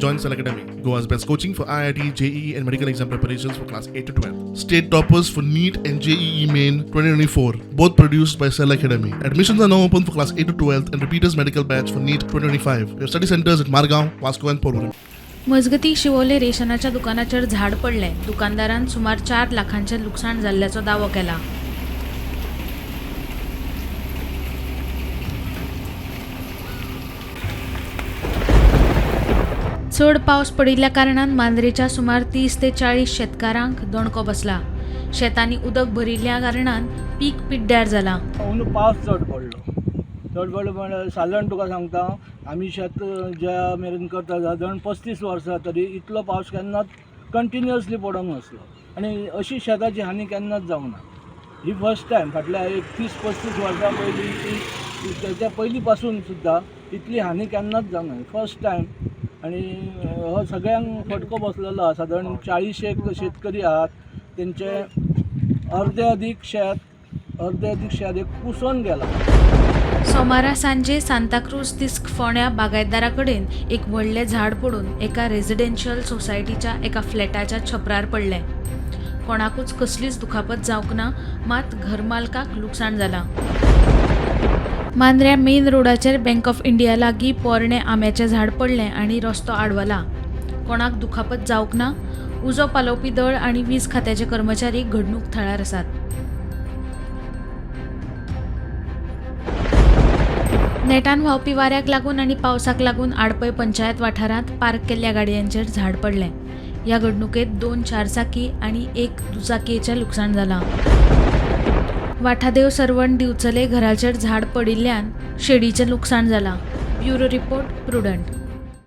Join Cell Academy, Goa's best coaching for IIT, JEE, and medical exam preparations for class 8 to 12. State toppers for NEET and JEE Main 2024, both produced by Cell Academy. Admissions are now open for class 8 to 12 and repeaters medical batch for NEET 2025. We have study centers at Margao, Vasco, and Porvorim. मजगती शिवोले रेशनाच्या दुकानाचेर झाड पडलें. दुकानदारान सुमार 4 लाखांचें लुकसाण जाल्ल्याचो दावो केला. चड पावस पडिल्ल्या कारणान मांद्रेच्या सुमार 30 ते 40 शेतकारांक दणको बसला. शेतांनी उदक भरिल्ल्या कारणान पीक पिड्ड्यार जाला. अंदू पावस चड पडलो, चड पडलो म्हणल्यार सादारण तुका सांगता, आमी शेत ज्या मेरेन करता सादारण 35 वर्सां तरी इतलो पावस केन्नाच कंटिन्युअसली पडोंक नासलो आनी अशी शेताची हानी केन्नाच जावंक ना. ही फर्स्ट टायम. फाटल्या एक 30-35 वर्सां पयलीं ती तेच्या पयलीं पासून सुद्दां इतली हानी केन्नाच जावंक ना, फर्स्ट टायम. आनी हो सगळ्यांक फटको बसलेलो आसा. सादारण 40 एक शेतकरी आहात, तेंचे अर्दे अदीक शेत एक कुसोन गेलां. सोमारा सांजे सांताक्रूज तिस्क फोंड्या बागायतदारा कडेन एक व्हडलें झाड पडून एका रेजिडेन्शियल सोसायटीच्या एका फ्लॅटाच्या छपरार पडलें. कोणाकूच कसलीच दुखापत जावंक ना, मात घरमालकाक लुकसाण जालां. मांद्र्या मेन रोडाचेर बँक ऑफ इंडिया लागीं पोरणें आंब्याचें झाड पडलें आनी रस्तो आडवला. कोणाक दुखापत जावंक ना. उजो पालोवपी दळ आनी वीज खात्याचे कर्मचारी घडणूक थळार आसात. नेटान व्हांवपी वाऱ्याक लागून आनी पावसाक लागून आडपय पंचायत वाठारांत पार्क केल्ल्या गाडयांचेर झाड पडलें. ह्या घडणुकेंत 2 चारचाकी आनी 1 दुचाकीचें लुकसाण जालां. वाठादेव सर्वण दिवचले घराचेर झाड पडिल्ल्यान शेडीचें लुकसाण जालां. Bureau report, Prudent.